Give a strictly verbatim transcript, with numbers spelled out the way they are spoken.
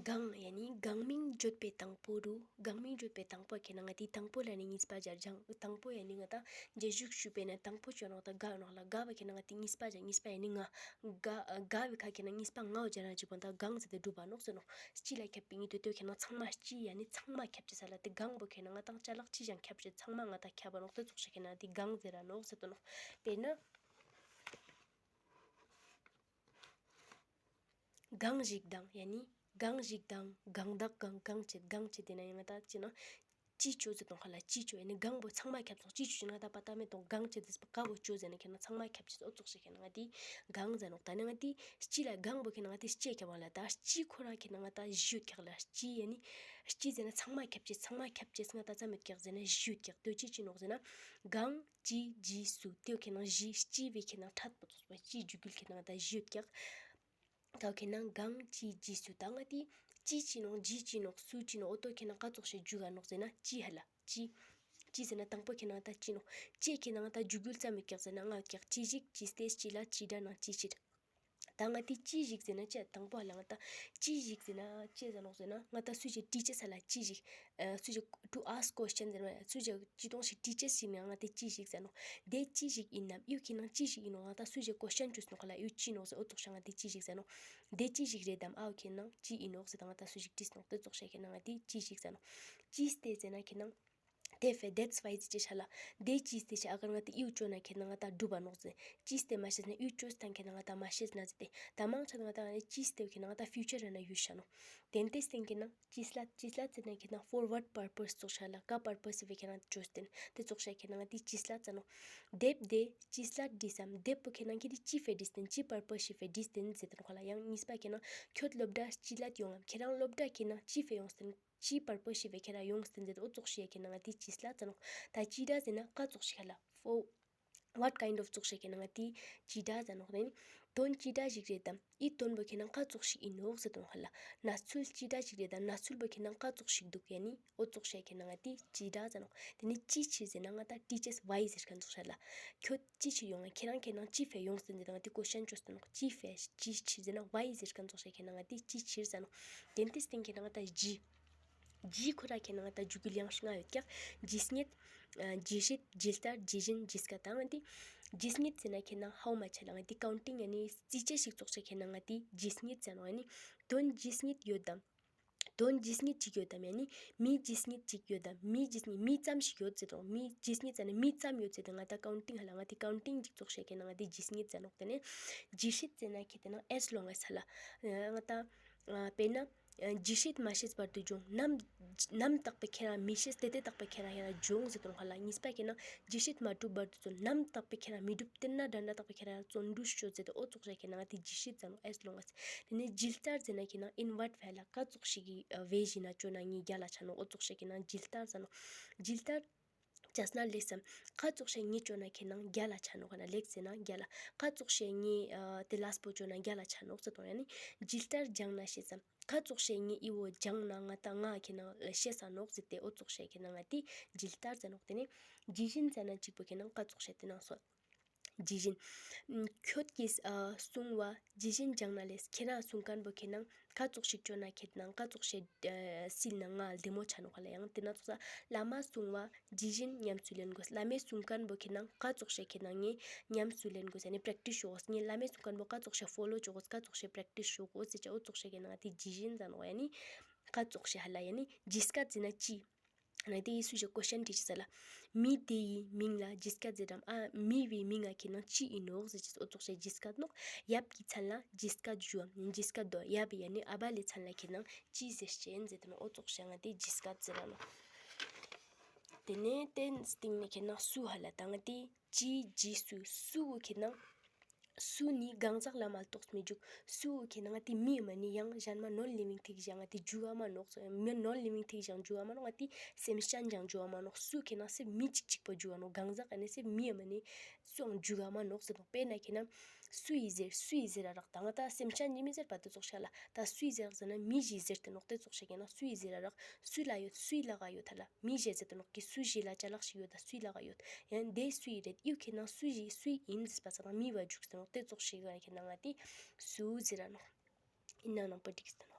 གང་ཡ་ནི་གང་མིང་བརྗོད་པའི་དང་པོ་རུ། གང་མིང་བརྗོད་པའི་དང་པོ་ཁེ་ན་ང་ཏི་དང་པོ་ལ་ནི་གཉིས་པ་སྦྱར་ཅང་། དང་པོ་ཡ་ནི་ང་ཏ་རྗེས་འཇུག་ཞུ་བེ་ན་དང་པོ་ཅོ་ནོག་ཏ་ག་ནོག་ལ། ག་བོ་ཁེ་ན་ང་ཏི་གཉིས་པ་སྦྱར། གཉིས་པ་ཡ་ནི་ང་། ག་ག་བོའི་ཁ་ཁེ་ན་གཉིས་པ་ང་བོ་སྦྱར་ན་ཅིག་པོ་ཏ་གང་ཟེར་ཏེ་གྲུབ་པ་ནོག་ཟེར་ནོག། སྤྱི་ལ་ཁྱབ་པའི་ནི་དོ་དོ་ཁེ་ན་ཚང་མ་སྤྱི་ཡ་ནི་ཚང་མ་ཁྱབ་ཅེས་ལ་ཏེ་གང་བོ་ཁེ་ན་ང་ཏ་ཅ་ལག་ཅི་ཞིག་ཁྱབ་ཅེས་ཚང་མ་ང་ཏ་ཁྱབ་པ་ནོག། ཏེ་ཙོགས་ཤིག་ཁེ་ན་ཏེ་གང་ཟེར་ར་ནོག་ཟེར་ཏེ་ནོག། དཔེར་ན། གང་ཞིག་དང་ཡ་ནི་གང་ཞིག་དང་གང་དག་གང་གང་ཅི་གང་ཅི་ཏེ་ན་ཡང་ང་ཏ་ཅི་ན་ཅི་ཅོ་ཟེར་ཏོང་ཁ་ལ་ཅི་ཅོ་ཡ་ནི་གང་བོ་ཚང་མ་ཁྱབ་སོང་། ཅི་ཅོ་ཅི་ན་ང་ཏ་པ་ཏ་མེད་ཏོང་། གང་ཅི་ཟེར་པ་ག་བོ་ཅོ་ཟེར་ན་ཁེ་ན་ཚང་མ་ཁྱབ་ཅེས་ཨོ་ཙོགས་ཤིག་ཁེ་ན་ང་ཏི་གང་ཟེར་ནོག། ཏ་ནི་ང་ཏི་སྤྱི་ལ་གང་བོ་ཁེ་ན་ང་ཏི་སྤྱི་ཁྱབ་པ་ལ་ཏ་སྤྱི་ཁོ་རང་ཁེ་ན་ང་ཏ་བཞི་ཡོད་ཀྱག་ལ། སྤྱི་ཡ་ནི་སྤྱི་ཟེར་ན་ཚང་མ་ཁྱབ་ཅེས་ཚང་མ་ཁྱབ་ཅེས་ང་ཏ་ཙམ་ཡོད་ཀྱག་ཟེར་ན་བཞི་ཡོད་ཀྱག། དོ་ཅི་ཅི་ནོག་ཟེར་ན་གང་ཅི་ཇི་སུ་ཏེའོ་ཁེ་ན་བཞི། སྤྱི་བོའི་ཁེ་ན་ཕྲད་པོ་ཙོགས་པ་སྤྱིའི་འཇུག་ཡུལ་ཁེ་ན་ང་ཏ་བཞི་ཡོད་ཀྱག། ཏ་ཁེ་ན་གང་ཅི་ཇི་སུ་ཏ་ང་ཏི་ཅི་ཅི་ནོག་ཇི་ཅི་ནོག་སུ་ཅི་ནོག་ཨོ་ཏོ་ཁེ་ན་ཀ་ཙོགས་ཤིག་འཇུག་ག་ནོག་ཟེར་ན་ཅི་ཧ་ལ་ཅི། ཅི་ཟེར་ན་དང་པོ་ཁེ་ན་ང་ཏ་ཅི་ནོག། ཅི་ཁེ་ན་ང་ཏ་འཇུག་ཡུལ་ཙམ་ཡོད་ཀྱག་ཟེར་ན་ང་ཡོད་ཀྱག། ཅི་ཞིག་ཅི་སྟེ་ཅི་ལ་ཅི་འདྲ་ན་ཅི་ཕྱིར། ཏ་ང་ཏི་ཅི་ཞིག་ཟེར་ན་ཅི་དང་པོ་ཧ་ལ་ང་ཏ་ཅི་ཞིག་ཟེར་ན་ཅི་ཟེར་ནོག་ཟེར་ན་ང་ཏ་སུ་ཞིག་དྲི་ཅེས་ཧ་ལ་ཅི་ཞིག། ཨ་སུ་ཞིག་to ask question ཟེར་ན་སུ་ཞིག་ཅི་ཏོང་ཞིག་དྲི་ཅེས་ཞིག་ན་ང་ཏི་ཅི་ཞིག་ཟེར་ནོག། ཏེ་ཅི་ཞིག་ཨིན་ནམ་ཡུ་ཁེ་ན་ཅི་ཞིག་ཨིན་ནོག། ང་ཏ་སུ་ཞིག་ཀོ་ཤན་ཅོས་ནོག་ཧ་ལ་ཡུ་ཅི་ནོག་ཟེར་ཨོ་ཙོགས་ཤིག་ང་ཏི་ཅི་ཞིག་ཟེར་ནོག། ཏེ་ཅི་ཞིག་རེད་དམ་ཨོ་ཁེ་ན་ཅི་ཨིན་ནོག་ཟེར་ཏ་ང་ཏ་སུ་ཞིག་དྲིས་ནོག་ཏེ་ཙོགས་ཤིག་ཁེ་ན་ང་ཏི་ཅི་ཞིག་ཟེར་ནོག། ཅི་སྟེ་ཟེར་ན་ཁེ་ན། ཏེ་ཕེ་that's why ཅི་ཤ་ལ། ཏེ་ཅི་སྟེ་ཤ་ཨ་གར་ང་ཏི་ཡུ་ཅོ་ན་ཁེ་ན་ང་ཏ་གྲུབ་པ་ནོག་ཟེར། ཅི་སྟེ་མ་ཤེས་ན་ཡུ་ཅོས་ཏང་ཁེ་ན་ང་ཏ་མ་ཤེས་ན་ཟེར་ཏེ། ཏ་མང་ཆེ་ང་ཏ་ང་ནི་ཅི་སྟེ་ཁེ་ན་ང་ཏ་ཕིའུ་ཅར་ན་ཡུ་ཤ་ནོག། ཏེན་ཏེ་སྟེང་ཁེ་ན་ཅི་སླད་ཅི་སླད་ཟེར་ན་ཁེ་ན་for what purpose ཙོགས་ཤ་ལ་ཀ་པར་པོས་སི་ཕེ་ཁེ་ན་ཅོས་ཏེན་ཏེ་ཙོགས་ཤ་ཁེ་ན་ང་ཏི་ཅི་སླད་ཟེར་ནོག། དེབ་དེ་ཅི་སླད་བྲིས་སམ། དེབ་པོ་ཁེ་ན་ཁེ་ཏི་ཅི་ཕེ་བྲིས་ཏེན་ཅི་པར་པོས་སི་ཕེ་བྲིས་ཏེན་ཟེར་ཏེ་ནོག་ཧ་ལ། ཡང་གཉིས་པ་ཁེ་ན་ཁྱོད་སློབ་གྲྭ་ཅི་སླད་ཡོང་ངམ། ཁྱེ་རང་སློབ་གྲྭ་ཁེ་ན་ཅི་ཕེ་ཡོངས་ཏེན། ཅི་པར་པོས་སི་ཕེ་ཁྱེ་རང་ཡོངས་ཏེན་ཟེར་ཏེ་ཨོ་ཙོགས་ཤིག་ཁེ་ན་ང་ཏི་ཅི་སླད་ཟེར་ནོག། ཏ་ཅི་འདྲ་ཟེར་ན་ཀ་ཙོགས་ཤིག་ཧ་ལ། For what kind of ཙོགས་ཤིག་ཁེ་ན་ང་ཏི་ཅི་འདྲ་ཟེར་ནོག་ཏེ་ནི། དོན་ཅི་འདྲ་ཞིག་རེད་དམ། འི་དོན་པོ་ཁེ་ན་ཀ་ཙོགས་ཤིག་ཨིན་ནོག་ཟེར་ཏེ་ནོག་ཧ་ལ། ནས་ཚུལ་ཅི་འདྲ་ཞིག་རེད་དམ། ནས་ཚུལ་པོ་ཁེ་ན་ཀ་ཙོགས་ཤིག་དུག་ཡ་ནི་ཨོ་ཙོགས་ཤིག་ཁེ་ན་ང་ཏི་ཅི་འདྲ་ཟེར་ནོག། ཏེ་ནི་ཅི་ཕྱིར་ཟེར་ན་ང་ཏ་དྲི་ཅེས་ཝའི་ཟེར་ཁན་ཙོགས་ཤིག་ཧ་ལ། ཁྱོད་ཅི་ཕྱིར་ཡོང་ང་། ཁྱེ་རང་ཁེ་ན་ཅི་ཕེ་ཡོངས་ཏེན་ཟེར་ཏེ་ང་ཏི་ཀོ་ཤན་ཅོས་ཏེ་ནོག། ཅི་ཕེ་ཅི་ཕྱིར་ཟེར་ན་ཝའི་ཟེར་ཁན་ཙོགས་ཤིག་ཁེ་ན་ང་ཏི་ཅི་ཕྱིར་ཟེར་ནོག། ཏེན་ཏེ་སྟེང་ཁེ་ན་ང་ཏ་ཇི། ཇི་ཁོ་ར་ཁེ་ན་ང་ཏ་འཇུག་ཡུལ་ཡང་ལྔ་ཡོད་ཀྱག། ཇི་སྙེད། ཨ་ཇི་སྲིད། ཇི་ལྟར། ཇི་བཞིན། ཇི་སྐད། ཏ་ང་ཏི་ཇི་སྙེད་ཟེར་ན་ཁེ་ན་how much ལ་ང་ཏི་ཀའུན་ཊིང་ཡ་ནི་རྩི་ཅེས་ཤིག་ཙོགས་ཤིག་ཁེ་ན་ང་ཏི་ཇི་སྙེད་ཟེར་ནོག། ཡ་ནི་དོན་ཇི་སྙེད་ཡོད་དམ། དོན་ཇི་སྙེད་ཅིག་ཡོད་དམ། ཡ་ནི་མི་ཇི་སྙེད་ཅིག་ཡོད་དམ། མི་ཇི་སྙེད་མི་ཙམ་ཞིག་ཡོད་ཟེར་ཏེ་ནོག། མི་ཇི་སྙེད་ཟེར་ན་མི་ཙམ་ཡོད་ཟེར་ཏེ་ང་ཏ་ཀའུན་ཊིང་ཧ་ལ་ང་ཏི་ཀའུན་ཊིང་ཅིག་ཙོགས་ཤིག་ཁེ་ན་ང་ཏི་ཇི་སྙེད་ཟེར་ནོག། ཏེ་ནེ་ཇི་སྲིད་ཟེར་ན་ཁེ་ཏེ་ན་as long as ཧ་ལ་ང་ཏ་ཨ་དཔེར་ན། ཇི་སྲིད་མ་ཤེས་བར་དུ་སྦྱོང་། ནམ་ནམ་དག་པའི་ཁྱེ་རང་མི་ཤེས་ཏེ་ཏེ་དག་པའི་ཁྱེ་རང་ཡང་སྦྱོང་ཟེར་ཏེ་ནོག་ཧ་ལ། གཉིས་པ་ཁེ་ན་ཇི་སྲིད་མ་གྲུབ་བར་དུ་བརྩོན། ནམ་དག་པའི་ཁྱེ་རང་མི་གྲུབ་ཏེན་ན་དྲན་དྲ་དག་པའི་ཁྱེ་རང་ཡང་བརྩོན་འགྲུས་ཅོ་ཟེར་ཏེ་ཨོ་ཙོགས་ཤིག་ཁེ་ན་ང་ཏི་ཇི་སྲིད་ཟེར་ནོག། as long as ཏེ་ནེ་ཇི་ལྟར་ཟེར་ན་ཁེ་ན་in what way ལ་ཀ་ཙོགས་ཤིག་གི་ཝེ་ཞིག་ན་ཅོ་ན་ངའི་རྒྱལ་ལ་ཆ་ནོག། ཨོ་ཙོགས་ཤིག་ཁེ་ན་ཇི་ལྟར་ཟེར་ནོག། ཇི་ལྟར། ཅས་ན་ལེགས་སམ། ཀ་ཙོགས་ཤིག་ངའི་ཅོ་ན་ཁེ་ན་རྒྱལ་ལ་ཆ་ནོག་ཧ་ན་ལེགས་ཟེར་ན་རྒྱལ་ལ། ཀ་ཙོགས་ཤིག་ངའི་ཨ་ཏེ་ལས་པོ་ཅོ་ན་རྒྱལ་ལ་ཆ་ནོག་ཟེར་ཏེ་ནོག། ཡ་ནི་ཇི་ལྟར་སྦྱངས་ན་ཤེས་སམ། ཀ་ཙོགས་ཤིག་ངའི་འི་བོ་སྦྱངས་ན་ང་ཏ་ང་ཁེ་ན་ཤེས་ས་ནོག་ཟེར་ཏེ་ཨོ་ཙོགས་ཤིག་ཁེ་ན་ང་ཏི་ཇི་ལྟར་ཟེར་ནོག། ཏེ་ནེ་ཇི་བཞིན་ཟེར་ན་ཅིག་པོ་ཁེ་ན་ཀ་ཙོགས་ཤིག་ཏེ་ན་སོ། ཇི་བཞིན། ཁྱོད་ཀྱིས་ཨ་གསུང་བ་ཇི་བཞིན་སྦྱངས་ན་ལེགས། ཁྱེ་རང་གསུང་ཁན་བོ་ཁེ་ན་ཀ་ཙོགས་ཤིག་ཅོ་ན་ཁེ་ན་ཀ་ཙོགས་ཤིག་ཨ་སིལ་ན་ང་བདེ་མོ་ཆ་ནོག་ཧ་ལ། ཡང་ཏེ་ན་ཙོགས་ས་བླ་མ་གསུང་བ་ཇི་བཞིན་ཉམས་སུ་ལེན་དགོས། བླ་མའི་གསུང་ཁན་བོ་ཁེ་ན་ཀ་ཙོགས་ཤིག་ཁེ་ན་ངས་ཉམས་སུ་ལེན་དགོས། ཡ་ནི་པྲེག་ཊིས་ཅོ་དགོས། ངས་བླ་མའི་གསུང་ཁན་བོ་ཀ་ཙོགས་ཤིག་ཕོ་ལོ་ཅོ་དགོས། ཀ་ཙོགས་ཤིག་པྲེག་ཊིས་ཅོ་དགོས་ཟེར་ཅེས་ཨོ་ཙོགས་ཤིག་ཁེ་ན་ང་ཏི་ཇི་བཞིན་ཟེར་ནོག། ཡ་ནི་ཀ་ཙོགས་ཤིག་ཧ་ལ། ཡ་ནི་ཇི་སྐད་ཟེར་ན་ཅི། ང་ཏི་སུ་ཞིག་ཀོ་ཤན་དྲི་ཅེས་ལ། མི་དེ་ཡི་མིང་ལ་ཇི་སྐད་ཟེར་དམ། ཨ་མི་བོའི་མིང་ང་ཁེ་ན་ཅི་ཨིན་ནོག་ཟེར་ཅེས་ཨོ་ཙོགས་ཤིག་ཇི་སྐད་ནོག། ཡབ་ཀྱི་མཚན་ལ་ཇི་སྐད་ཞུའམ། ཇི་སྐད་དོ། ཡབ་ཡ་ནི་ཨ་བ་ལེ་མཚན་ལ་ཁེ་ན་ཅི་ཟེར་ཅེས་ཟེར་ཏེ་ནོག། ཨོ་ཙོགས་ཤིག་ང་ཏི་ཇི་སྐད་ཟེར་ར་ནོག། ཏེ་ནེ་ཏེ་སྟིང་ནེ་ཁེ་ན་སུ་ཧ་ལ། ཏ་ང་ཏི་ཅི་ཇི་སུ་སུ་བོ་ཁེ་ན། སུ་ནི་གང་ཟག་ལ་མ་གཏོགས་མི་འཇུག། སུ་བོ་ཁེ་ན་ང་ཏི་མི་མ་ནེ་ཡང་ཞན་མ་ནོན་ལིབ་ཝིང་ཐིང་ཞིག་ང་ཏི་འཇུག་ག་མ་ནོག། མི་ནོན་ལིབ་ཝིང་ཐིང་ཞིག་འཇུག་ག་མ་ནོག། ང་ཏི་སེམས་ཅན་ཞིག་འཇུག་ག་མ་ནོག། སུ་ཁེ་ན་སེ་མི་ཅིག་ཅིག་པོ་འཇུག་ག་ནོག། གང་ཟག་ཨ་ནི་སེ་མི་མ་ནེ་སུའང་འཇུག་ག་མ་ནོག་ཟེར་ནོག། དཔེར་ན་ཁེ་ན་སུ་ཡི་ཟེར་སུ་ཡི་ཟེར་ར་རག། ཏ་ང་ཏ་སེམས་ཅན་ནི་མི་ཟེར་པ་ཏེ་ཙོགས་ཤིག་ལ། ཏ་སུ་ཡི་ཟེར་རག་ཟེར་ན་མི་ཞིག་ཟེར་ཏེ་ནོག། ཏེ་ཙོགས་ཤིག་ཁེ་ན་སུ་ཡི་ཟེར་ར་རག། སུ་ལ་ཡོད། སུའི་ལག་ག་ཡོད་ཧ་ལ། མི་ཞིག་ཟེར་ཏེ་ནོག་གི་སུ་ཞིག་ལ་ཅ་ལག་ཞིག་ཡོད་ད་སུའི་ལག་ག་ཡོད། ཡང་ཏེ་སུའི་རེད། ཡུ་ཁེ་ན་སུ་ཞིག་སུའི་ཨིན་ཟེར་པ་ས་ན་མི་བ་འཇུག་ཟེར་ནོག། ཏེ་ཙོགས་ཤིག་ག་ཁེ་ན་ང་ཏི་སུ་ཟེར་ར་ནོག། ཨིན་ན་ནང་པ་འགྲིག་ཟེར་ནོག།